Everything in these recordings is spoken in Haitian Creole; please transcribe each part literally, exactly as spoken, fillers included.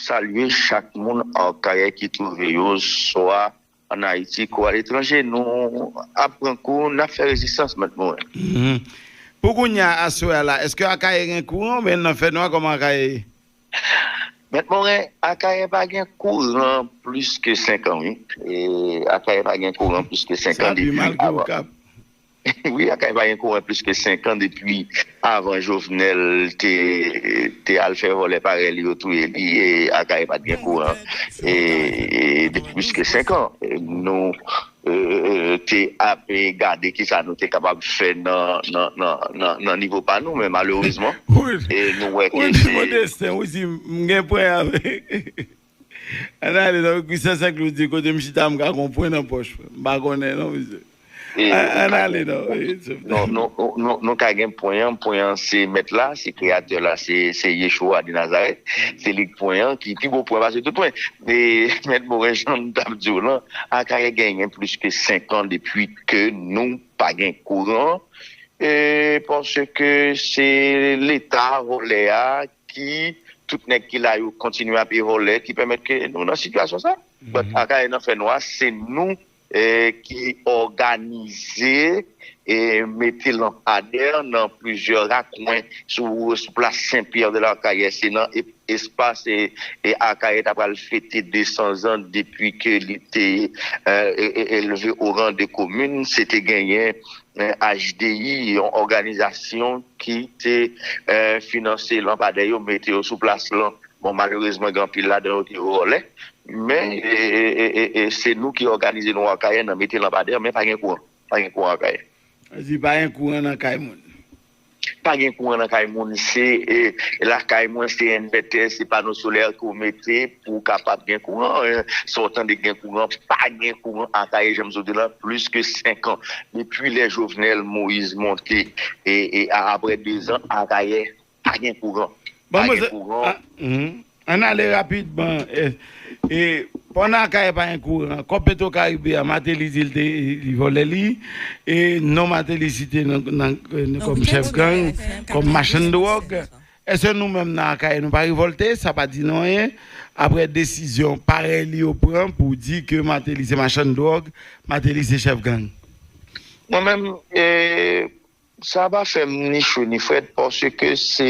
salye chak moun Akayè ki twouve yo swa ann Ayiti kou aletranje. Nou ap pran kou, n ap fè rezistans, Mèt Moren. Mhm. Pou kounye a, aswè a la, èske Akayè gen kouran oubyen nan fènwa kòman Akayè ye? Mèt Moren, Akayè pa gen kouran plis ke senk an, wi. E, Akayè pa gen kouran plis ke senk an depi avan. Wi, Akayè pa gen kouran plis ke senk an depi avan Jovenel te, te al fè vòlè parèy li yo touye li. E Akayè pa t gen kouran e, e depi plis ke senk an. E nou e, te ap e, gade ki sa nou te kapab fè nan, nan, nan, nan, nan nivo pa nou, men malerezman, e nou wè ke se. Wi, se mon desten, wi, si m gen pwen avèk. Ann ale, non, Christian Saint-Louis di, kote m chita, m ka gon pwen nan pòch mwen. M pa konnen, non, mesye. Ann ale, non. Nou ka gen pwen an, pwen an se mèt la, se kreyatè la, se, se Yeshua de Nazareth. Se li k pwen an, ki pi gwo pwen pase tout pwen. E, Mèt Moren, jan m t ap di w lan, Akayè genyen plis ke senk an depi ke nou pa gen kouran. E, paske se Leta vòlè a ki, tout nèg ki la yo kontinye ap vòlè, ki pèmèt ke nou nan sitiyasyon sa. But Akayè nan fènwa, se nou e, ki òganize e mete lanpadè nan plizyè rakwen sou, sou plas Sen Pyè de Lakayè. Se nan e, espas e, e Akayè ta pral fete de san zan depi ke li te e, e, e, elve o ran de komin. Se te genyen e, H D I, yon òganizasyon ki te e, finanse lanpadè yo, mete yo sou plas lan. Bon, malerezman, gen anpil ladan yo ki vòlè. Men e, e, e, e, e se nou ki òganize nou Akayè nan mete lanpadè, men pa gen kouran. Pa gen kouran Akayè. Sa di pa gen kouran nan kay moun. Pa gen kouran nan kay moun. Se e, lakay mwen, se envètè, se pano solè ke w mete pou w kapab gen kouran. E, sa w tande gen kouran, pa gen kouran Akayè, jan m sot di lan, plis ke senk an. Depi lè Jovenel Moïse monte, e, e a, apre de zan, Akayè pa gen kouran. Pa gen kouran. Ann ale rapidman. E, e, pandan Akayè pa gen kouran, kòb Petwokaribe a, Martelly di l te, li vòlè li. E non Martelly site nan, nan, nan, kòm chèf gang, kòm machann dwòg. Èske nou menm nan Akayè, nou pa revòlte? Sa pa di nou anyen. Apre desizyon parèy li yo pran pou di ke Martelly se machann dwòg, Martelly se chèf gang. Mwen menm, e, sa pa fè m ni cho ni frèt, paske se,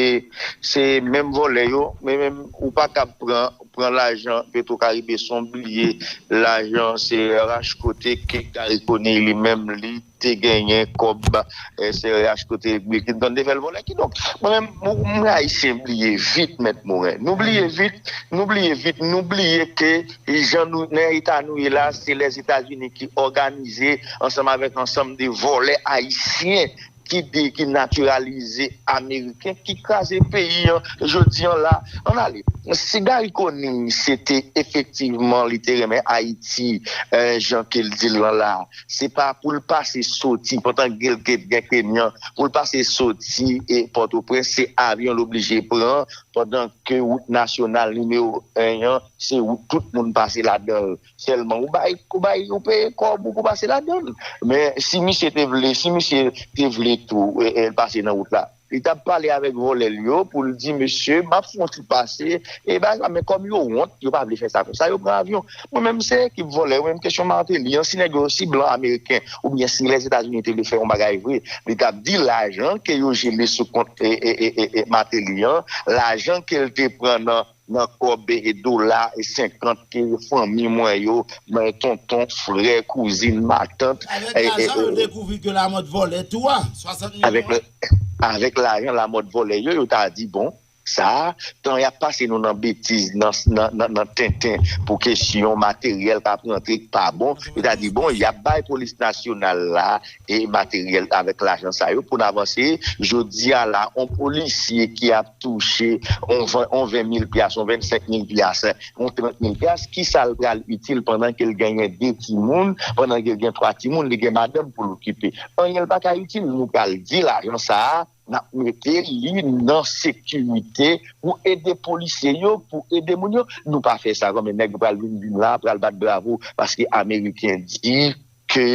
se menm vòlè yo, men menm ou pa kab pran, pran lajan Petwokaribe san w bliye lajan C R H, kote ke Garry Conille li menm li te genyen kòb e, C R H, kote Bill Clinton te fè l vòlè. Kidonk, mwen menm, m, m, ayisyen bliye vit, Mèt Moren. Nou bliye vit, nou bliye vit, nou bliye ke jan nou, nan eta nou ye la, se Lèzetazini ki òganize ansanm avèk ansanm de vòlè ayisyen ki de, ki natiralize ameriken, ki kraze peyi an jodi an la. Ann ale. Si Garry Conille se te efektivman, li te renmen Ayiti, e, jan ke l di l lan la, se pa pou l pase soti, pandan ke l te gen Kenyan, pou l pase soti e Pòtoprens, se avyon l oblije pran, pandan ke wout nasyonal nimewo en an, se wout tout moun pase ladan l. Sèlman, ou bay, ou bay, ou peye kòb ou pou pase ladan l. Men, si misye te vle, si misye te vle tou, e, e, pase nan wout la, li t ap pale avèk vòlè l yo pou l di, mesye, m ap fè yon ti pase, e bagay la, men kòm yo wont, yo pa vle fè sa, fè sa, yo pran avyon. Mwen menm, se ekip vòlè yo, menm kesyon Martelly an, si nèg yo, si blan ameriken, oubyen si Lèzetazini te vle fè yon bagay vre, li t ap di lajan ke yo jele sou kont, e, e, e, e, e Martelly an, lajan ke l te pran nan nan kòb e, e dola e senkant ke fanmi mwen yo, mwen, tonton, frè, kouzin, matant, avèk e, e, lajan, yo e, dekouvri ke Lamòt vòlè tou a, swasant milyon avèk an. Avèk lajan Lamòt vòlè yo, yo ta di, bon, sa a, tan y ap pase nou nan betiz, nan, nan, nan, nan tenten pou kesyon materyèl k ap rantre k pa bon, yo ta di, bon, y ap bay polis nasyonal la e materyèl avèk lajan sa yo pou n avanse. Jodi a la, on polisye ki ap touche on ven, on ven mil pyas, on vennsenk mil pyas, on trant mil pyas, ki sa l pral itil pandan ke l genyen de timoun, pandan ke l gen twa timoun, li gen madanm pou l okipe? Anyen l pa ka itil. Nou pral di lajan sa a, n ap mete li nan sekirite pou ede polisye yo, pou ede moun yo. Nou pa fè sa, kòm nèg pral vin, vin la, pral bat bravo, paske ameriken di ke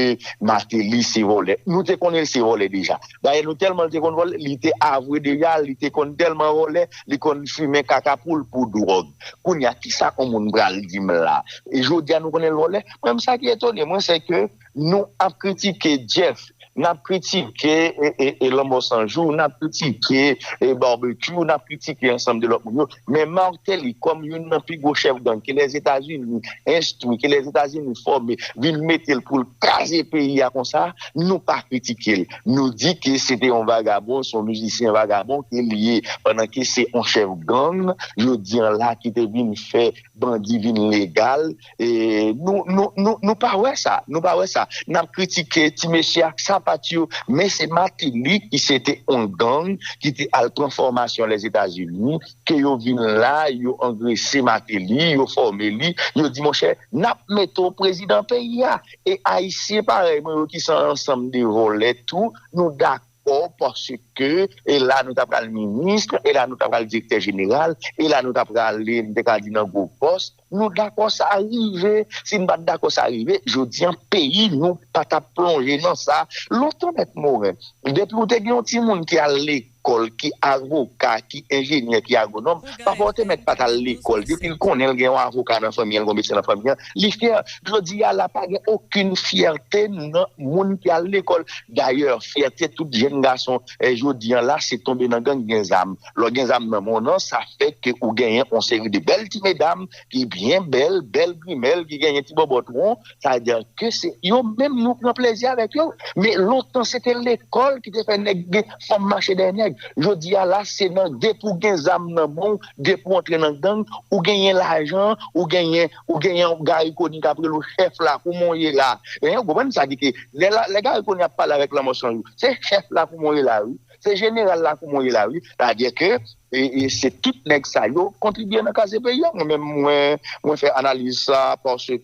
Martelly se vòlè. Nou te konnen l se vòlè deja. Dayè, nou tèlman l te konn vòlè, li te avwe deja, li te konn tèlman vòlè, li konn fimen kaka poul pou dwòg. Kounye a, kisa yon moun pral di m la? E jodi a, nou konnen l vòlè? Mwen, sa ki etone mwen, se ke nou ap kritike Jeff, n ap kritike e, e, e Lanmò San Jou, n ap kritike e Barbecue, n ap kritike ansanm de lòt moun yo. Men Martelly, kòm youn nan pi gwo chèf gang ke Lèzetazini enstwi, ke Lèzetazini fòme, vin mete l pou l kraze peyi a konsa, nou pa kritike l. Nou di ke se te yon vagabon, se yon mizisyen vagabon ke l ye, pandan ke se yon chèf gang, jodi a la, ki te vin fè bandi vin legal. E nou, nou, nou, nou pa wè sa. Nou pa wè sa. N ap kritike ti mesye ak sapat yo, men se Martelly ki se te yon gang ki te al pran fòmasyon Lèzetazini, ke yo vin la, yo angrese Martelly, yo fòme li, yo di, monchè, n ap mete w prezidan peyi a. E Ayisyen parèy mwen yo ki se yon ansanm de vòlè tou, nou dakò paske e la nou ta pral minis, e la nou ta pral direktè jeneral, e la nou ta pral, m te ka di nan gwo pòs. Nou dakò sa rive. Si n pa t dakò sa rive, jodi a peyi nou pa t ap plonje nan sa. Lontan, Mèt Moren, depi ou te gen yon timoun ki al lekòl, ki avoka, ki enjenyè, ki agwonòm, papa w te mèt pa t al lekòl. Depi l konnen l gen yon avoka nan fanmi an, l gen yon medsen nan fanmi an, li fyè. Jodi a la, pa gen okenn fyète nan moun ki al lekòl. Dayè, fyète tout jèn gason, eh, jodi a la, se tonbe nan gang, gen zam. Lè w gen zam nan men w nan, sa fè ke ou genyen yon seri de bèl ti medam ki byen bèl, bèl grimèl, ki genyen ti bòbòt won, sa vle di ke se yo menm nou pran plezi avèk yo. Men lontan, se te lekòl ki te fè nèg gen fanm mache dèyè nèg. Jodi a la, se nan depi w gen zam nan men w, depi w antre nan gang, ou genyen lajan, ou genyen, ou genyen yon Garry Conille k ap rele w chèf la, kouman w ye la. Hein, ou konprann sa ki ke, lè la, lè Garry Conille ap pale avèk Lanmò San Jou, se chèf la, kouman w ye la, wi. Se jeneral la, kouman w ye la, wi. Sa vle di ke e, e se tout nèg sa yo kontribye nan kraze peyi a. Mwen menm, mwen, mwen fè analiz sa paske,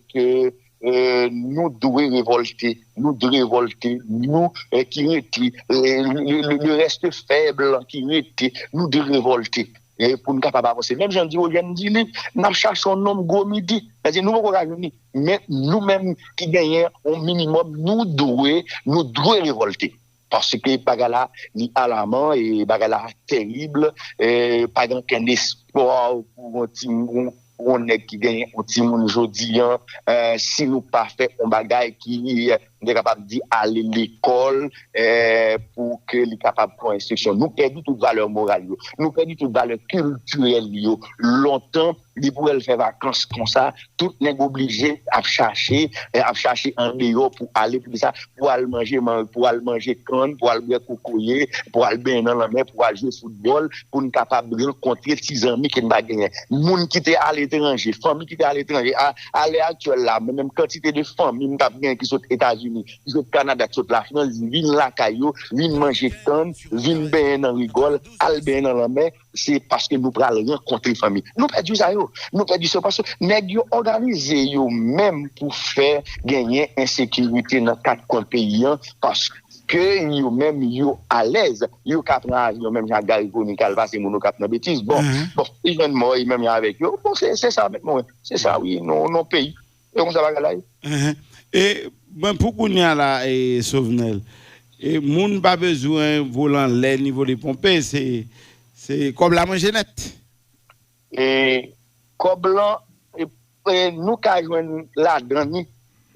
e, nou dwe revòlte, nou dwe revòlte, nou, e, ki rete, e, le, le, le reste faible ki rete, nou dwe revòlte. E pou n kapab avanse. Menm jan Diwojèn di li, n ap chache yon nonm gwo midi. Sa vle di nou poko ka jwenn li. Men nou menm ki genyen yon minimòm, nou dwe, nou dwe revòlte. Paske bagay la, li alaman e bagay la terib. E pa gen okenn espwa pou yon ti, yon, yon nèg ki genyen yon timoun jodi a, e, si nou pa fè yon bagay ki, e, nou te kapab di, ale lekòl, e, pou ke li kapab pran enstriksyon. Nou pèdi tout valè moral yo. Nou pèdi tout valè kiltirèl yo. Lontan, li pou al fè vakans konsa, tout nèg oblije ap chache, e, ap chache andeyò pou ale, pou sa, pou al manje, man-, pou al manje kann, pou al bwè kokoye, pou al benyen nan lanmè, pou al jwe foutbòl, pou n kapab rankontre ti zanmi ke n pa genyen. Moun ki te aletranje, fanmi ki te aletranje, a, a lè aktyèl la, mwen menm kantite de fanmi m t ap genyen ki sot Etazini, ki sot Kanada, ki sot Lafrans, vin lakay yo, vin manje kann, vin benyen nan rigòl, al benyen nan lanmè, se paske nou pral rankontre fanmi. Nou pèdi sa yo. Nou pèdi sa yo paske nèg yo òganize yo menm pou fè genyen ensekirite nan kat kwen peyi an, paske yo menm yo alèz, yo ka pran avyon menm jan ak Garry Conille k al pase moun Okap nan betiz. Bon, bon, li jwenn mò, li menm jan avèk yo. Bon, se, se sa, Mèt Moren. Se sa, wi, non, non peyi. E konsa bagay la ye. Enhen. E, bon, pou kounye a la, e, Sovnèl, e, moun pa bezwen vole anlè ni vole ponpe, se, se kòb la manje nèt. E, kòb lan, e, e, nou ka jwenn ladan ni,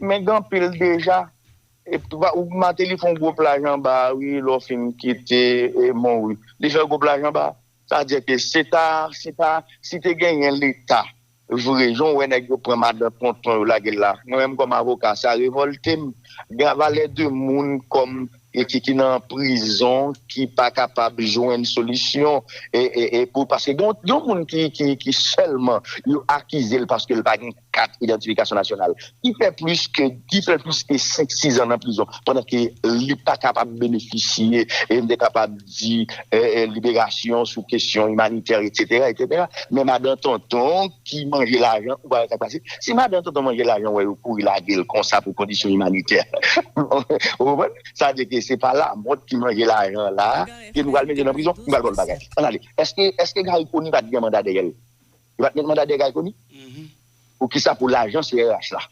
men gen anpil deja. E, ou Martelly fè yon gwo plaj anba, wi, lè w fin kite, e, Monwi. Li fè gwo plaj anba. Sa vle di ke se ta, se ta, si te genyen Leta, vre, jan w wè nèg yo pran madan tonton yo lage l la. Mwen menm kòm avoka, sa revòlte m. Gen valè de moun kòm, e ki, ki nan prizon, ki pa kapab jwenn solisyon. E, e, e pou, paske gen, gen moun ki, ki, ki sèlman yo akize l paske l pa gen kat idantifikasyon nasyonal. Ki fè plis ke, ki fè plis ke senk, sis an nan prizon, pandan ke li pa kapab benefisye, e m te kapab di, e, e, liberasyon sou kesyon imanitè, etsetera, etsetera. Men madan tonton ki manje lajan, ou pa wè sa k pase. Si madan tonton manje lajan, wè yo kouri lage l konsa pou kondisyon imanitè. Ou konprann? Sa vle di ke se pa Lamòt ki manje lajan la, ke nou pral mete nan prizon, nou pral ba l bagay. Ann ale. Èske, èske Garry Conille pa t gen manda dèyè l? Li pa t met manda dèyè Garry Conille? Poukisa pou lajan C R H la?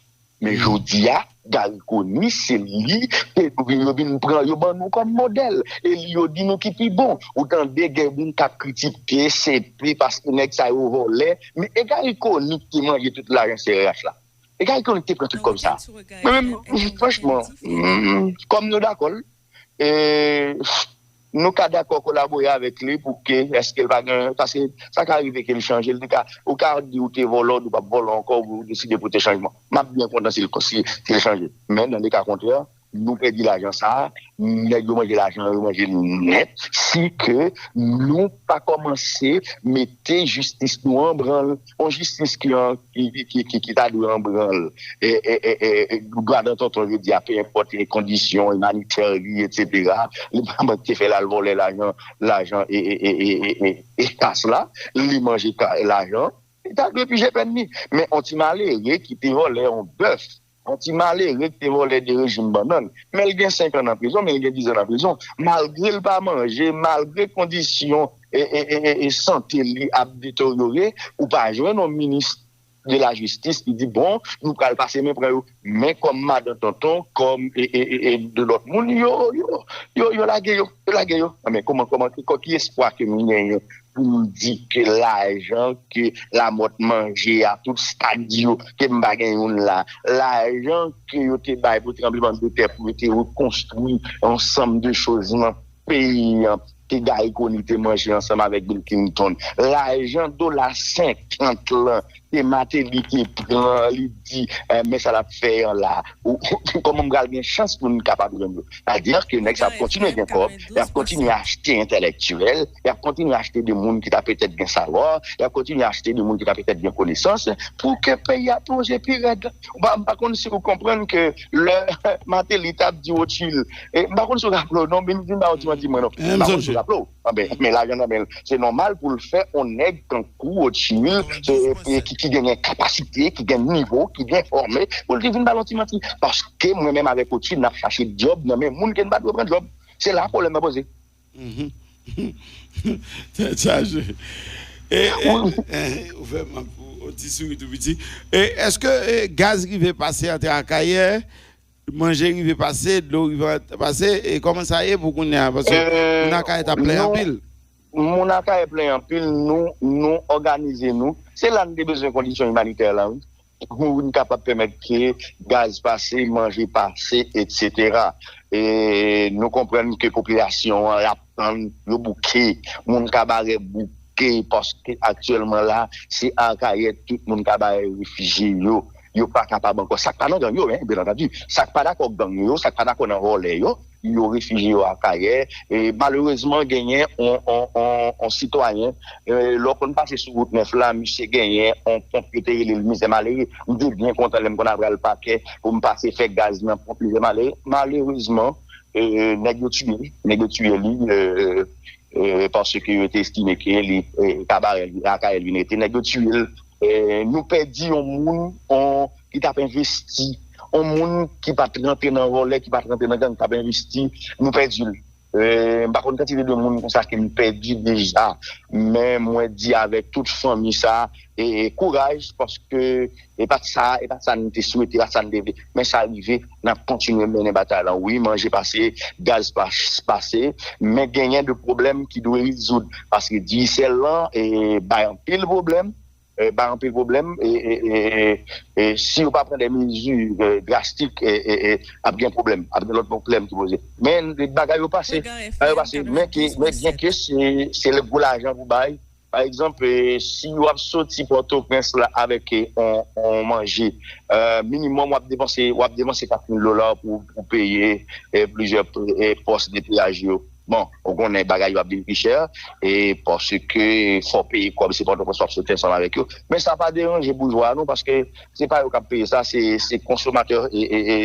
Men jodi a, Garry Conille, se li ke nou vin, yo vin pran, yo ban nou kòm modèl. E li yo di nou ki pi bon. Ou tande gen moun k ap kritike C P paske nèg sa yo vòlè. Men e Garry Conille ki te manje tout lajan C R H la. E Garry Conille ki te pran tout kòb sa. Mwen menm, franchman, kòm nou dakò, e nou ka dakò kolabore avèk li pou ke èske l pa gen, paske sa ka rive ke l chanje, l te ka, ou ka di ou te vòlè, ou pa vòlè ankò, ou deside pote chanjman. M ap byen kontan si l, si, si l chanje. Men nan le ka kontrè, nou pèdi lajan sa, nèg yo manje lajan, yo manje l nèt, si ke nou pa kòmanse mete jistis nou an branl, yon jistis ki an ki, ki, ki, ki, ki ta dwe an branl. E, e, e, e, e, dwa dan tonton, je di a, pe enpòt e kondisyon imanitè li, etsetera. Li pa manke fè l al vòlè lajan, lajan e, e, e, e, e, e, e kas la, li manje ka, lajan. Li ta dwe pije pèn li. Men on ti malere ki te vòlè on bèf, on ti malere ki te vòlè de rejim bannann, men l gen senk an nan prizon, men l gen diz an nan prizon. Malgre l pa manje, malgre kondisyon e, e, e, e, e sante li ap deteryore, ou pa jwenn yon minis de la jistis ki di, bon, nou pral pase men pran yo. Men kòm madan tonton, kòm e, e, e, e de lòt moun, yo, yo, yo, yo lage yo, yo lage yo. Men kòman, kòman, ki, ki espwa ke nou genyen pou nou di ke lajan ke Lamòt manje a, tout stad yo, ke m pa gen youn la, lajan ke yo te bay pou tranblemann de tè, pou yo te rekonstwi yon sanm de choz nan peyi an, ke Garry Conille te manje ansanm avèk Bill Clinton. Lajan dola senkant lan, ke Martelly te pran, li di, eh, men sa l ap fè an la. Ou, kòman m pral gen chans pou n kapab jwenn yo? Sa di ke nèg sa ap kontinye gen kòb, y ap kontinye achte entèlektyèl, y ap kontinye achte de moun ki ta petèt gen savwa, y ap kontinye achte de moun ki ta petèt gen konesans, pou ke peyi a plonje pi rèd. Ou pa, m pa konn si ou konprann ke lè Martelly t ap di Rothschild, e, m pa konn si ou raple w non, men m di m pa yon ti manti mwen non. M pa konn si ou raple w. Anben, men lajan nan men l, se nòmal pou l fè on nèg tankou Rothschild, e, e, ki, ki genyen kapasite, ki gen nivo, ki byen fòme, pou l te vin ba l on ti manti. Paske mwen menm avèk Rothschild, n ap chache djòb nan men moun ke n pa dwe pran djòb. Se la pwoblèm nan poze. Tèt chaje. E, e, e, ou fè m ap, on ti souri tou piti. E, èske, e, gaz rive pase antre Akayè? Manje rive pase, dlo rive pase, e kòman sa ye pou kounye a? Paske moun Akayè t ap plenyen anpil. Moun Akayè plenyen anpil, nou, nou òganize nou. Se la n te bezwen kondisyon imanitè la, wi. Pou n kapab pèmèt ke gaz pase, manje pase, etsetera. E nou konprann ke popilasyon an, y ap tann, yo bouke. Moun Kabarè bouke, paske aktyèlman la, se Akayè tout moun Kabarè refijye yo. Yo pa kapab ankò. Sa k pa nan gang yo, en, byen antandi. Sa k pa dakò gang yo, sa k pa dakò nan vòlè yo, yo refijye yo Akayè. E malerezman, genyen on, on, on, on sitwayen, e, lè w konn pase sou wout nèf la, misye genyen on ponp yo te rele l Mizè Malere. M te byen kontan lè m konn ap al pakè pou m pase fè gaz nan ponp Mizè Malere. Malerezman, e, nèg yo tiye li, nèg yo tiye li, e, e, paske yo te estime ke li, e, Kabarè, Akayè l vin rete, nèg yo tiye l. E, nou pèdi yon moun, on, ki t ap envesti, yon moun ki pa t rantre nan vòlè, ki pa t rantre nan gang, ki t ap envesti, nou pèdi l. E, m pa konn kantite de moun konsa ke m pèdi deja, men mwen di avèk tout fanmi sa, e, e kouraj, paske e pa t sa, e pa t sa n te swete, e pa t sa n te vle. Men sa rive, n ap kontinye mennen batay la. Wi, manje pase, gaz pas-, pase, men genyen de pwoblèm ki dwe rezoud. Paske Digicel lan, e, bay anpil pwoblèm, e, bay anpil pwoblèm, e, e, e, e, e si yo pa pran de mezi, e, drastik, e, e, e, ap gen pwoblèm, ap gen lòt pwoblèm ki poze. Men bagay yo pase, bagay yo pase, men ke, men byen ke se, se le gwo lajan pou bay, pa egzanp, e, si w ap soti Pòtoprens la avèk, e, on, on manje, e, minimòm w ap depanse, w ap depanse kat mil dola pou, pou peye, e, plizyè, e, pòs netwayaj yo. Bon, ou konnen bagay yo ap vin pi chè, e, paske fò w peye kòb, se Pòtoprens w ap soti ansanm avèk yo. Men sa pa deranje boujwa a non, paske se pa yo k ap peye sa, se, se konsomatè, e, e, e,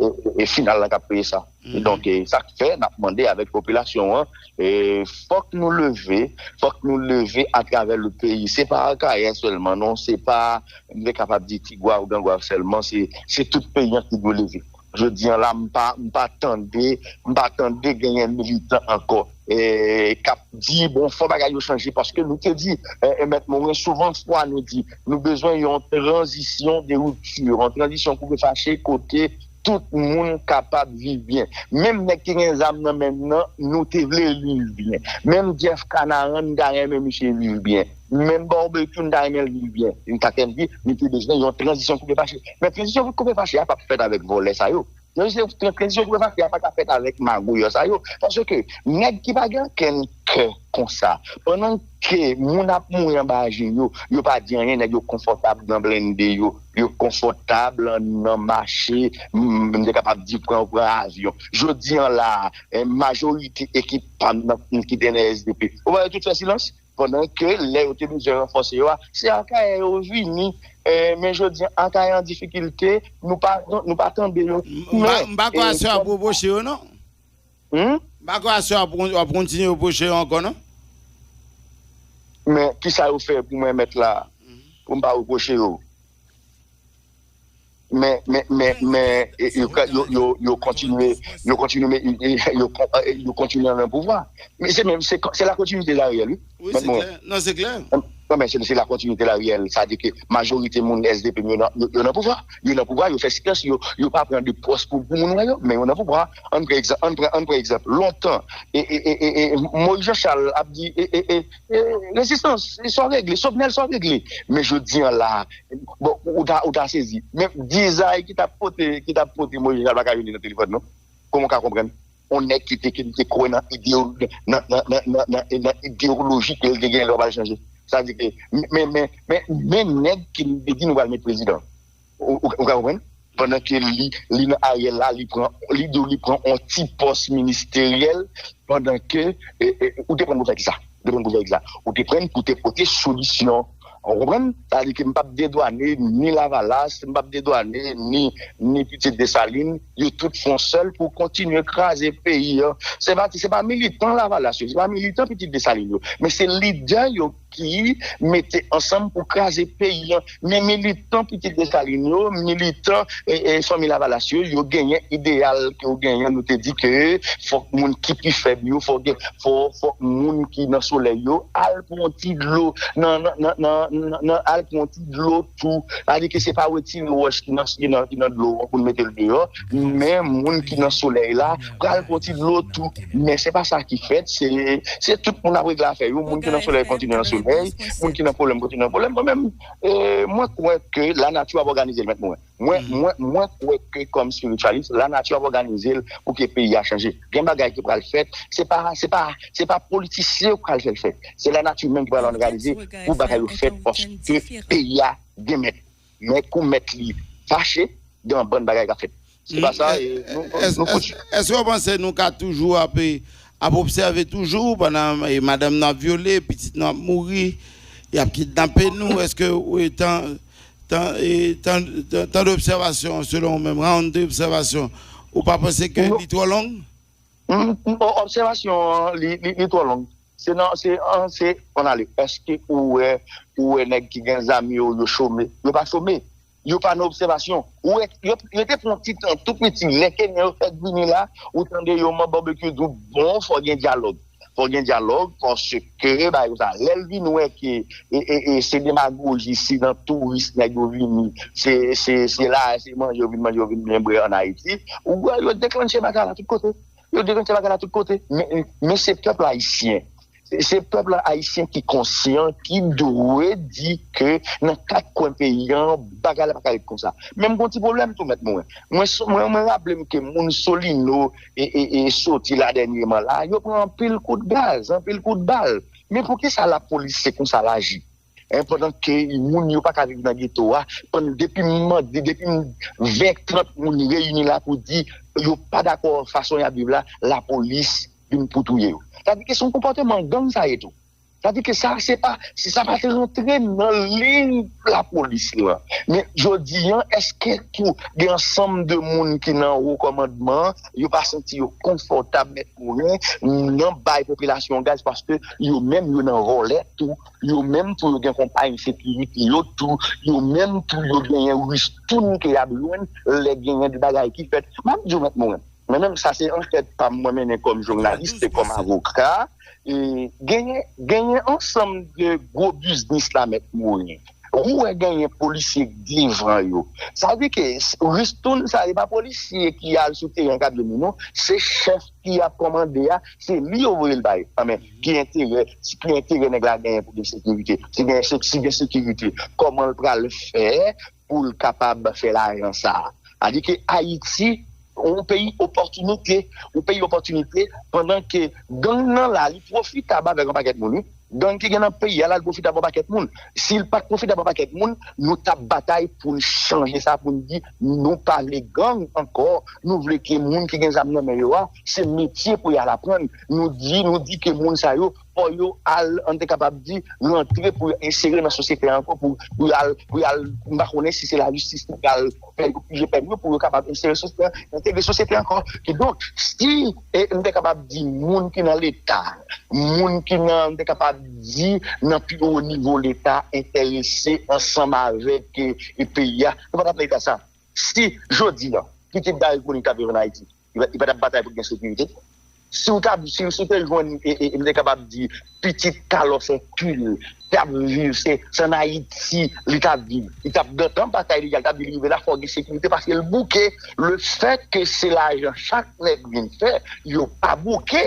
e, e final la k ap peye sa. Donk, e, sa k fè n ap mande avèk popilasyon an, e, fòk nou leve, fòk nou leve atravè le peyi. Se pa Akayè sèlman, non, se pa, m te kapab di Tigwav, Gangwav sèlman, se, se tout peyi an ki dwe leve. Jodi an la, m pa, m pa tande, m pa tande genyen militan ankò. e, k ap di, bon, fò bagay yo chanje, paske nou te di, e, e, Mèt Moren, souvan fwa nou di, nou bezwen yon tranzisyon de ripti, yon tranzisyon koupe fache kote tout moun kapab viv byen. Menm nèg ki gen zam nan men l nan, nou te vle li viv byen. Menm Jeff Canaran, nou ta renmen misye viv byen. Menm Barbecue, nou ta renmen l viv byen. Nou ta kèm di, nou te bezwen yon tranzisyon koupe fache. Men tranzisyon koupe fache a p ap fèt avèk vòlè sa yo. Tranzisyon, tranzisyon koupe fache a pa ka fèt avèk magouyè sa yo. Paske nèg ki pa gen okenn kè konsa, pandan ke moun ap mouri anba je yo, yo pa di anyen, nèg yo konfòtab nan blende yo, yo konfòtab nan mache, m, m te kapab di pran, pran avyon. Jodi an la, eh, majorite ekip pa m nan, ki te nan S D P. Ou wè yo tout fè silans? Pandan ke lè yo te bezwen ranfòse yo a, se Akayè yo vini. Eh, men jodi an, Akayè an difikilte, nou pa, nou pa tande yo. M pa, m pa kwè aswè w ap repwoche yo, non. Hmm? M pa kwè aswè w ap, w ap kontinye repwoche yo ankò, non. Men, ki sa yo fè pou mwen mèt la, pou m pa repwoche yo? Men, men, men, men, e, yo, yo, yo, yo kontinye, yo kontinye, men, e, e, yo, kon- e, yo kontinye nan pouvwa. Men se menm, se, se la kontinite de la riyèl, wi. Wi, se klè. Non, se klè. Non, men se, se la kontinite de la riyèl. Sa di ke majorite moun S D P yo nan, yo, yo nan pouvwa. Yo nan pouvwa, yo fè silans, yo, yo pa pran de pòs pou, pou moun wè yo, men yo nan pouvwa. Ann pran egzanp, ann pran, ann pran egzanp. Lontan, e, e, e, e, e, Moyiz Jan Chal ap di, e, e, e, e, rezistans, sa w regle, Sovnèl, sa w regle. Men jodi an la, bon, ou ta, ou ta sezi. Men dizay ki t ap pote, ki t ap pote Moyiz Jan pa ka jwenn li nan telefòn, non. Kòman w ka konprann? On nèg ki te, ki te kwè nan ideyo-, nan, nan, nan, nan, nan, nan ideyoloji ke l te genyen lè w pral chanje. Sa di ke, men, men, men, men nèg ki te di nou pral met prezidan. Ou, ou, ou ka konprann? Pandan ke li, li nan Ariel la, li pran, li di w li pran on ti pòs ministeryèl, pandan ke, e, e, ou te pran pou fè kisa? Ou te pran pou fè kisa? Ou te pran pou te pote solisyon. Ou konprann? Sa di ke m p ap dedwane ni Lavalas, m p ap dedwane ni, ni Pitit Desalin. Yo tout fè on sèl pou kontinye kraze peyi an. Se pa, se pa militan Lavalas yo, se pa militan Pitit Desalin yo, men se lidè yo ki mete ansanm pou kraze peyi an. Men militan Pitit Desalin yo, militan, e, e, fanmi Lavalas yo, yo genyen ideyal ke yo genyen. Nou te di ke fòk moun ki pi fèb yo, fòk gen, fò, fòk moun ki nan solèy yo al pran ti dlo nan, nan, nan, nan, nan, nan, al pran ti dlo tou. Sa di ke se pa retire wòch ki nan, ki nan, ki nan dlo an pou n mete l deyò, men moun ki nan solèy la pral pran ti dlo tou. Men se pa sa ki fèt, se, se tout moun ap regle afè yo. Moun ki nan solèy kontinye nan solèy, moun ki nan pwoblèm kontinye nan pwoblèm. Mwen menm, e, mwen kwè ke lanati ap òganize l, mèt mwen. Mwen, mwen, mwen kwè ke kòm espiritualis, lanati ap òganize l pou ke peyi a chanje. Gen bagay ki pral fèt, se pa, se pa, se pa politisyen yo k pral fè l fèt. Se lanati menm ki pral òganize pou bagay yo fèt paske peyi a gen mèt. Men kou mèt li fache, gen yon bann bagay k ap fèt. Se pa sa, e, nou, nou, nou fouti. Èske w panse nou ka toujou ap, ap obsève toujou pandan, e, madanm nou ap vyole, pitit nou ap mouri, y ap kidnape nou? Èske, e, tan, tan, e, tan, tan, tan d'obsèvasyon, selon ou menm, round de obsèvasyon, ou pa panse ke li twò long? Mm, mm, o-, obsèvasyon an, li, li, li twò long. Se nan, se, an, se, ann ale. Èske ou wè, ou wè nèg ki gen zam yo, yo chome? Yo pa chome. Yo pa nan obsèvasyon. Ou wè, yo, yo te pran yon ti tan tou piti. Lè Kenyan yo fèk vini la, ou tande yo, man, Barbecue di w, bon, fò gen dyalòg. Fò gen dyalòg, paske, bagay konsa, lè l vin wè ke, e, e, e, se demagoji, se nan touris nèg yo vini, se, se, se la, se manje yo vin manje, yo vin byen bwè ann Ayiti, ou wè, yo deklanche bagay la tout kote. Yo deranse bagay la tout kote. Men, men se pèp la ayisyen. Se, se pèp la ayisyen ki konsyan, ki dwe di ke nan kat kwen peyi an, bagay la pa ka ret konsa. Men m gon ti pwoblèm tou, mèt mwen. Mwen, mwen, mwen raple m ke moun Solino e, e, e soti la dènyèman la, yo pran anpil kout gaz, anpil kout bal. Men poukisa lapolis se konsa l aji? Hein, pandan ke moun yo pa ka viv nan geto a, pandan, depi m mande, depi m, ven, trant moun reyini la pou di yo pa dakò fason y ap viv la, lapolis vin pou touye yo. Sa di ke se yon konpòteman gang sa ye tou. Sa di ke sa, se pa, se sa pa te rantre nan liy lapolis lan. Men jodi an, èske tou gen ansanm de moun ki nan wo kòmandman, yo pa santi yo konfòtab mèt Moren nan bay popilasyon gaz paske yo menm yo nan vòlè tou. Yo menm tou, yo gen konpayi sekirite yo tou. Yo menm tou, yo genyen ristoun ke y ap jwenn lè genyen de bagay ki fèt. M ap di w, mèt Moren, Mwen menm, sa se ankèt pa m mwen mennen kòm jounalis e kòm avoka. E genyen, genyen ansanm de gwo biznis la mèt mouri. Ou wè genyen polisye k devan yo. Sa vle di ke ristoun sa, e pa polisye ki al sou teren k ap di nou non, se chèf ki ap kòmande a, se li yo voye l bay. Anben, ki enterè, ki enterè nèg la genyen pou gen sekirite? Si gen, si gen sekirite, kòman l pral fè pou l kapab fè lajan sa a? Sa vle di ke Ayiti, yon peyi opòtinite, yon peyi opòtinite, pandan ke gang nan la, li pwofitab avèk yon pakèt moun, wi. Gang ki gen nan peyi a la, li pwofitab yon pakèt moun. Si l pa t pwofitab yon pakèt moun, nou t ap batay pou n chanje sa, pou n di, nou pa vle gang ankò, nou vle ke moun ki gen zam nan men yo a, se metye pou y al aprann. Nou di, nou di ke moun sa yo, fò yo al, an te kapab di, rantre pou yo ensere nan sosyete a ankò, pou, pou y al, pou y al, m pa konnen si se lajistis ki pral fè yo pije pèn yo, pou yo kapab ensere sosyete a, entegre sosyete a ankò. Kidonk, si, e, m te kapab di, moun ki nan Leta, moun ki nan, m te kapab di, nan pi wo nivo Leta enterese ansanm avèk, e, e, peyi a, nou pa t ap nan eta sa. Si jodi a, ki tip Gary Conille k ap viv ann Ayiti? Li pa, li pa t ap batay pou gen sekirite. Si w t ap, si, si w te jwenn, e, e, e, m te kapab di, pitit Carlos Hercule, t ap viv, se, se ann Ayiti li t ap viv. Li t ap gentan batay legal, t ap di li rive la, fò gen sekirite paske l bouke. Le fèt ke se lajan chak nèg vin fè, yo pa bouke.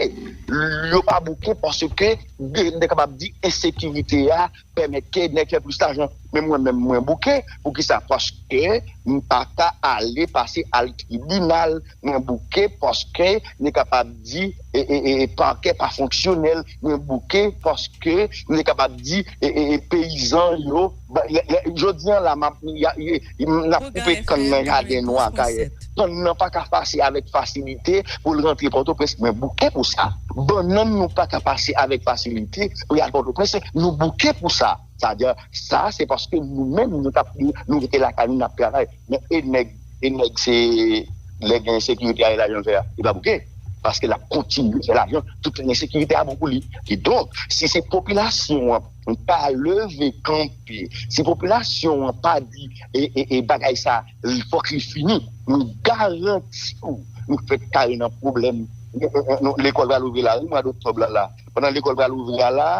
Yo pa bouke paske, m te kapab di, ensekirite a pèmèt ke nèg fè plis lajan. Men mwen menm, mwen bouke. Poukisa? Paske m pa ka ale pase al tribinal. Mwen bouke paske n te kapab di, e, e, e, e, pakè pa fonksyonèl. Mwen bouke paske n te kapab di, e, e, e, peyizan yo, ba, lè, lè, jodi a la, m ap, y a, y, y, n ap koupe kann nan jaden nou Akayè. Kann nan pa ka pase avèk fasilite pou l rantre Pòtoprens. Mwen bouke pou sa. Bannann nou pa ka pase avèk fasilite pou y al Pòtoprens. Nou bouke pou sa. Sa di, sa, se paske nou menm, nou t ap, nou rete lakay nou, n ap travay. Men e nèg, e nèg se, lè gen ensekirite a, e lajan l fè a, li pa bouke. Paske l ap kontinye fè lajan, toutan ensekirite a bon pou li. Kidonk, si se popilasyon an pa leve kanpe, si popilasyon an pa di, e, e, e bagay sa, fòk li fini, m garanti w, nou fèk kare nan pwoblèm. Nou, nou, nou, lekòl pral ouvri la, wi, mwa doktòb la, la. Pandan lekòl pral ouvri a la,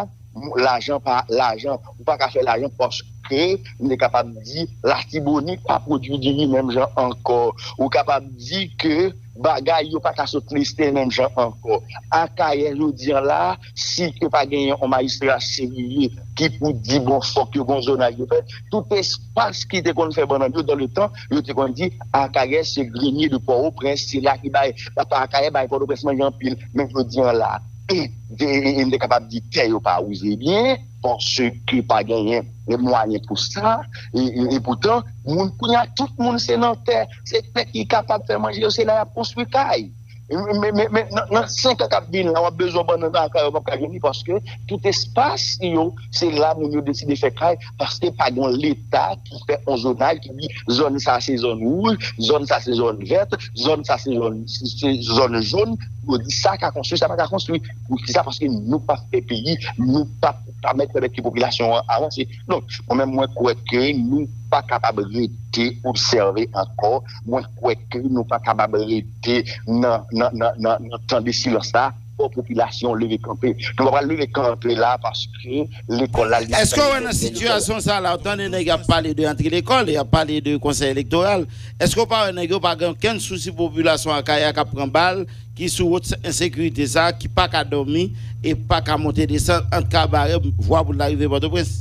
lajan pa, lajan, ou pa ka fè lajan paske m te kapab di Latibonit pa pwodui diri menm jan ankò. Ou kapab di ke bagay yo pa ka sot liste menm jan ankò. Akayè jodi a la, si ke pa genyen yon majistra serye ki pou di, bon, fòk yo gon zonaj yo fè, tout espas ki te konn fè bannann yo, dans le temps, yo te konn di, Akayè se grenier de Port-au-Prince, se la ki bay, Akayè bay Pòtoprens manje anpil, men jodi a la, e, e, e, e m te kapab di tè yo pa wouze byen, paske pa genyen mwayen pou sa, e, e, e poutan, moun, kounye a, tout moun se nan tè, se tè ki kapab fè manje yo, se la y ap konstwi kay. Men, men, men, nan, nan senk an k ap vini la, w ap bezwen bannann nan Akayè, w p ap ka jwenn li, paske tout espas yo, se la moun yo deside fè kay, paske pa gen yon Leta ki fè yon zonaj, ki di, zòn sa se zòn wouj, zòn sa se zòn vèt, zòn sa se zòn, se, se zòn jòn, pou yo di sa ka konstwi, sa pa ka konstwi. Poukisa? Paske nou pa fè peyi, nou pa, pa mèt pèmèt ke popilasyon an avanse. Donk, mwen menm, mwen kwè ke nou pa kapab rete obsève ankò. Mwen kwè ke nou pa kapab rete nan, nan, nan, nan, nan tan de silans la. Fò popilasyon leve kanpe. Nou pa pral leve kanpe la paske lekòl la, li... Èske w wè nan sitiyasyon sa la, w tande nèg y ap pale de antre lekòl, y ap pale de konsèy elektoral, èske w pa wè nèg yo pa gen okenn sousi popilasyon Akayè k ap pran bal, ki sou wout ensekirite sa, ki pa ka dòmi e pa ka monte desann ant Kabarè, vwa pou l ta rive Pòtoprens?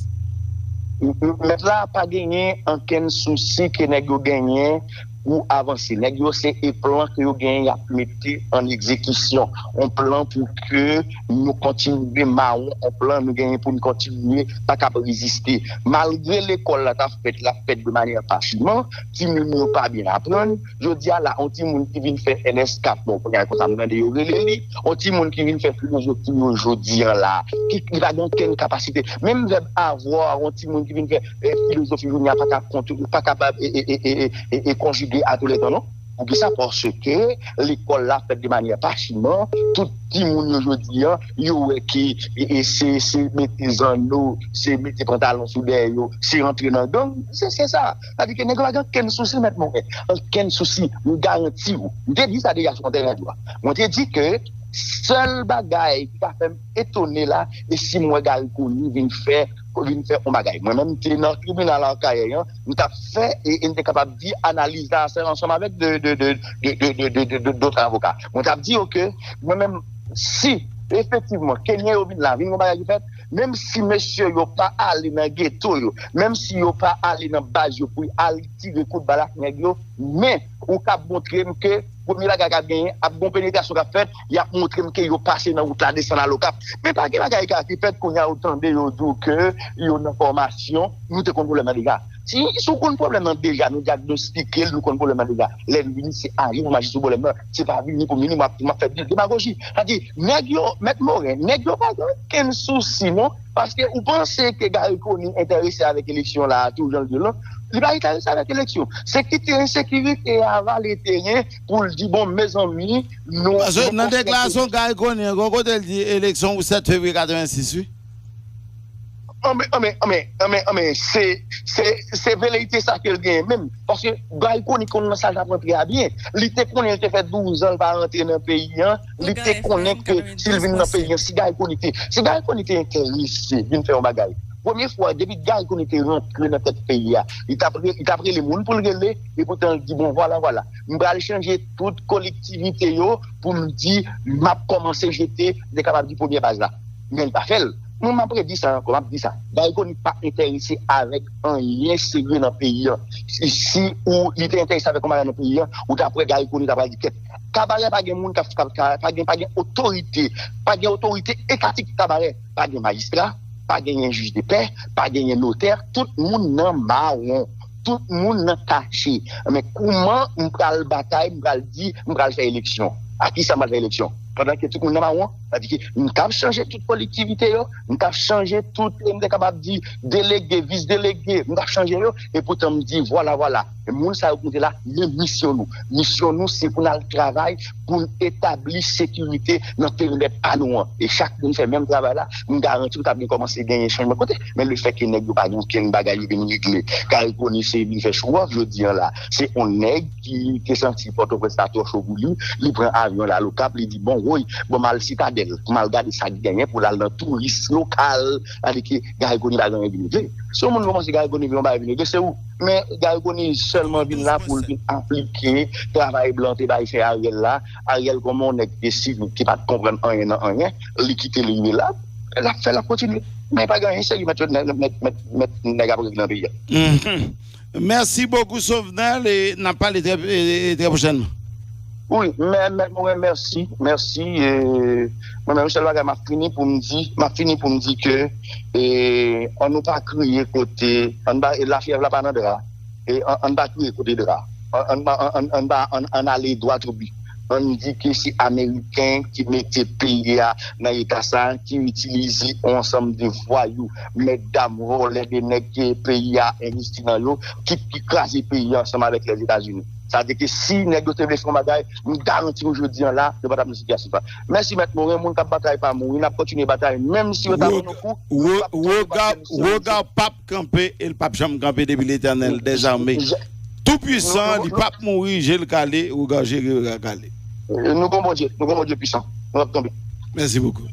Mèt la, pa genyen ankenn sousi ke nèg yo genyen pou avanse. Nèg yo, se e plan ke yo genyen, y ap mete an egzekisyon. On plan pou ke nou kontinye mawon, on plan nou genyen pou n kontinye pa kab reziste. Malgre lekòl la ta fèt, l ap fèt de manyè pasiman, timoun yo pa byen aprann. Jodi a la, on timoun ki vin fè N S kat, bon, kounye a konsa m tande yo rele li, on timoun ki vin fè filozofi yo jodi a la, ki, ki pa gen okenn kapasite. Menm vèb avoir, on timoun ki vin fè, eh, filozofi jodi a pa ka kont-, pa kapab, e, e, e, e, e, e konjige a tou lè tan, non. Poukisa? Paske lekòl la fèt de manyè pachiman, tout timoun yo jodi a, yo wè ke e, e, se, se mete zanno, se mete pantalon sou dèyè yo, se rantre nan gang, se, se sa. Sa di ke nèg yo pa gen okenn sousi, Mèt Moren, okenn sousi, m garanti w. M te di sa deja sou antèn radyo a. Mwen te di ke sèl bagay ki ka fè m etone la, e si m wè Garry Conille vin fè, vin fè yon bagay. Mwen menm, m te nan tribinal Akayè an, m t ap fè, e, e m te kapab di analiz la ansanm avèk de, de, de, de, de, de, de, de, dòt avoka. Mwen t ap di yo ke mwen menm, si efektivman Kenyan yo vin la, vin yon bagay ki fèt, menm si mesye yo pa ale nan geto yo, menm si yo pa ale nan baz yo pou y al tire kout bal ak nèg yo, men ou ka montre m ke premye bagay k ap genyen, ap gon penetrasyon k ap fèt, y ap montre m ke yo pase nan wout la, desann al Okap. Men pa gen bagay ka ki fèt, kounye a ou tande yo di w ke yo nan fòmasyon, nou te konn pwoblèm nan deja. Si, si w konn pwoblèm nan deja, nou dyagnostike l, nou konn pwoblèm nan deja. Lè n vini, se aji pou m aji sou pwoblèm nan. Se pa vini pou vini, m ap, m ap fè de-, demagoji. Sa di, nèg yo, Mèt Moren, nèg yo pa gen okenn sousi, non. Paske ou panse ke Garry Conille enterese avèk eleksyon la a, tou jan l di l lan? Li pa enterese avèk eleksyon. Se kite ensekirite a vale teren pou l di, bon, mezanmi, nou, paske nou nan deklarasyon Garry Conille, gon kote l di eleksyon pou sèt fevriye katrevensis, wi. Anben, anben, anben, anben, anben, se, se, se veleyite sa ke l genyen menm. Paske Garry Conille konn nan sa l t ap rantre a byen. Li te konnen l te fè douz an l pa rantre nan peyi an. Li te konnen ke si l vin nan peyi an, si Garry Conille te, si Garry Conille te enterese vin fè yon bagay, premye fwa, depi Garry Conille te rantre nan tèt peyi a, li t ap re-, li t ap rele moun pou l rele, e poutan l di, bon, vwala, vwala. M pral chanje tout kolektivite yo pou m di, m ap kòmanse jete, m te kapab di premye baz la. Men l pa fè l. Mwen, m ap redi sa ankò, m ap di sa. Garry Conille pa enterese avèk anyen serye nan peyi an. Si, si ou, li te enterese avèk yon bagay nan peyi an, ou t ap wè Garry Conille t ap pral di kèt. Kabarè pa gen moun k ap, k ap, ka-, pa gen, pa gen otorite, pa gen otorite etatik Kabarè. Pa gen majistra, pa genyen jij de pè, pa genyen notè, tout moun nan mawon. Tout moun nan kache. Men kouman m pral batay, m pral di, m pral fè eleksyon? A kisa m pral fè eleksyon? Pandan ke tout moun nan mawon, sa di ke m t ap chanje tout kolektivite yo, m t ap chanje tout, m te kapab di, delege, vis delege, m t ap chanje yo, e poutan m di, vwala, vwala, e moun sa yo ki moute la, men misyon nou. Misyon nou, se pou n al travay, pou n etabli sekirite nan perimèt pa nou an. E chak moun fè menm travay la, m garanti w t ap gen kòmanse genyen chanjman kote. Men lefètke nèg yo pa gen okenn bagay yo vin regle, Garry Conille se vin fè show off jodi an la. Se yon nèg ki te santi Pòtoprens la twò cho pou li, li pran avyon l al Okap, li di, bon, woy, bon, m al Sitadèl, m al gade sa k genyen pou l al nan touris lokal, sa di ke Garry Conille pa gen anyen vin regle. Si yon moun kòmanse Garry Conille vin yon bagay vin regle, se ou. Men Garry Conille sèlman vin la pou l vin aplike travay blan te bay fè Ariel la. Ariel kòman yon nèg ki te sivik, ki pa t konprann anyen nan anyen, li kite l rive la, l ap fè, l ap kontinye. Men pa gen anyen serye mèt, mèt, mèt, mèt, mèt nèg ap regle nan peyi a. Mhm. Mèsi bokou, Sovnèl, e n ap pale trè, e, e, trè pwochènman. Wi, men, men, mwen, mèsi, mèsi. E, mwen menm, sèl bagay m ap fini pou m di, m ap fini pou m di ke, e, ann nou pa kriye kote, ann ba, lafyèv la pa nan dra. E, ann, ann pa kriye kote dra. Ann, ann, ann, ann, ann ba, ann, ann ale dwat o bi. Ann di ke se Ameriken ki mete peyi a nan eta sa, ki itilize yon ansanm de vwayou, mètdam, vòlè de nèg ke peyi a envesti nan yo, ki, ki kraze peyi a ansanm avèk Lèzetazini. Sa vle di ke si nèg yo te vle fè yon bagay, m garanti w jodi an la, yo pa t ap nan sitiyasyon sa. Mèsi, Mèt Moren, moun k ap batay pa mouri, n ap kontinye batay, menm si yo ta ban nou kou, nou p ap tonbe, pa t gen serye. Woga p ap kanpe e l p ap janm kanpe depi Letènèl dèzame, Toupwisan, li p ap mouri, je l kale, woga jere, woga kale. Nou gon Bondye, nou gon Bondye pwisan. Nou p ap tonbe. Mèsi bokou.